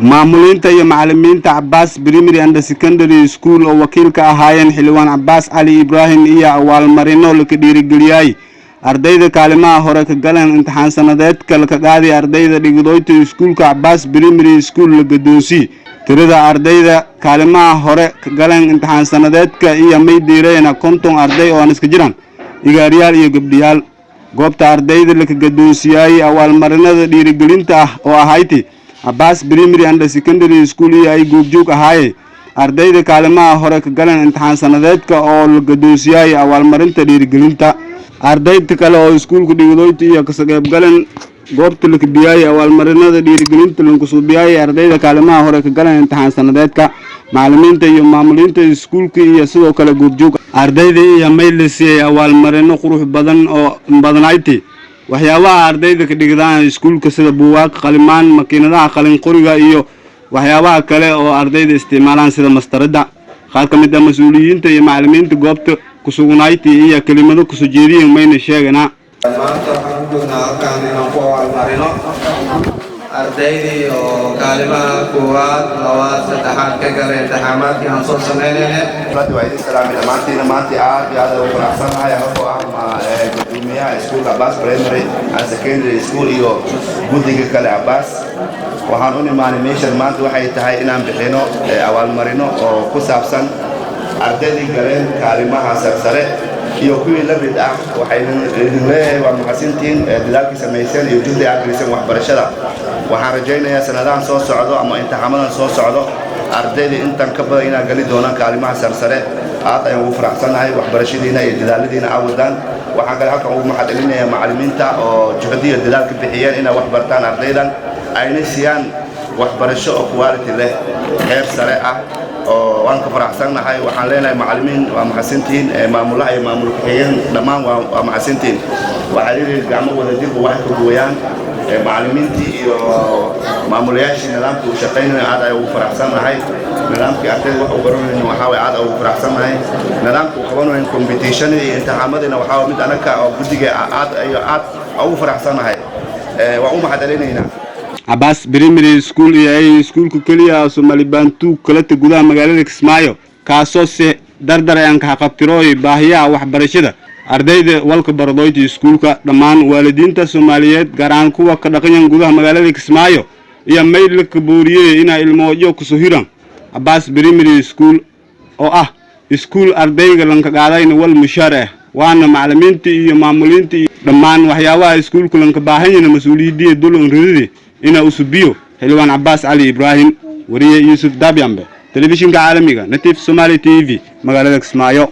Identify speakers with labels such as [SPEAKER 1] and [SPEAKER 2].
[SPEAKER 1] Maamuliinta iyo macalimiinta Cabaas Primary and Secondary School oo wakiil ka ahaayeen Xildhibaan Cabaas Cali Ibraahim iyo abaalmarino laka dhiirigeliyay ardayda kaalimaha hore ka galeen imtixaan sanadeedka laka qaaday ardayda dhigdoyta iskuulka Cabaas Primary School la gadoonsi. Tirada ardayda kaalimaha hore ka galeen imtixaan sanadeedka iyo may diirayna 50 arday oo aan iska jiraan igaaryaal iyo gabdhiyaal. Goobta ardayda laka gadoonsiyaayey abaalmarinada dhiirigelinta ah oo ahayti Cabaas Primary and Secondary School iyo ay goobjoog ahaaye ardayda kaalimaha hore ka galeen imtixaan sanadeedka oo la gadoonsiyaayey abaalmarinta dhiirigelinta. Ardayda kale oo iskuulka dhigdoyta iyo kasa qaybgaleen goobta la kabiyaayey abaalmarinada dhiirigelinta lankusuubiyaayey ardayda kaalimaha hore ka galeen imtixaan sanadeedka, macalimiinta iyo maamuliinta iskuulka iyo sidoo kale goobjoog. Ardayda iyo may la siiyey abaalmarino qurux badan oo badnayti waxyaabaha ardayda ka dhigdaan iskuulka, sida buugaag, qalimaan, makiinadaha qalin qoriga iyo waxyaabaha kale oo ardayda isticmaalaan sida mastarada. Qaar ka mid ah mas-uuliyiinta iyo macalimiinta goobta kusugnayti iyo kelimado kusoo jeediyen mayna sheeganaa.
[SPEAKER 2] Maanta waxaan u joognaa halkaan inaan ku abaalmarino ardaydii oo kaalimaha koowaad, labaad, saddexaad ka galay imtixaamaadkii aan soo samaynayne.
[SPEAKER 3] Waa idin salaamay dhammaantiina. Maanta aad iyo aad ugu faraxsanahay anagoo ah gudoomiyaha iskuulka Abbas Primary and Secondary School iyo guddiga kale Abbas. Waxaan u nimaanay meeshan maanta waxay tahay inaan bixino abaalmarino oo ku saabsan ardaydii galeen kaalimaha sarsare iyo kuwii la mid ah. Waxay idin leeyahay waa mahadsantihiin dadaalkii samayseen iyo juhdi aad geliseen waxbarashada. Waxaan rajaynayaa sanadahan soo socdo ama imtixaamadan soo socdo ardayda intan ka badan inaa geli doonaan kaalimaha sarsare. Aad ayaan ugu faraxsannahay waxbarashadiina iyo dadaaladiina aa wadaan. Waxaan kale halkan ugu mahad celinayaa macallimiinta oo juhdi iyo dadaal ka bixiyeen inay wax bartaan ardaydan, ayna siiyaan waxbarasho oo quality leh, heer sare ah, oo waan ka faraxsannahay. Waxaan leenahay macallimiin, waa mahadsantihiin. Maamulaha iyo maamul ku-xigeen dhammaan waa mahadsantihiin. Waxaa yidhi gacmo wadajirba wax ka gooyaan. Macallimiintii iyo maamulayaashii nidaamkii uu shaqaynayo aad ay ugu faraxsannahay. Nidaamkii ardayda wax u baranayno waxaa way aad ugu faraxsannahay. Nidaamka uu qabanayo competitionadii iyo imtixaamadina waxaa mid anaka oo guddiga aad iyo aad ugu faraxsannahay. Waan u mahad celinaynaa.
[SPEAKER 1] Cabaas Primary School iyo ay iskuulka keliya Soomaali Baantuu kaleta gudaha magaalada Kismaayo, kaasoo si dardar aan kaxaqabtirooy baahiyaha waxbarashada ardayda walka baradoyta iskuulka. Dhammaan waalidiinta Soomaaliyeed, gaar ahaan kuwa ka dhaqanyan gudaha magaalada Kismaayo, iyo maydla ka booriyey inaa ilmooyo kusoo hiran Cabaas Primary School oo ah iskuul ardayga lanka qaadayna wal mushaar ah, waana macalimiinta iyo maamuliinta iyo dhammaan waxyaabaha iskuulka lanka baahan yahna mas-uuliyaddiya dul rididi inaa usubiyo Xildhibaan Cabaas Cali Ibraahim. Wariye Yuusuf Daabyambe, Telefishinka Caalamiga Native Somali TV, magaalada Kismaayo.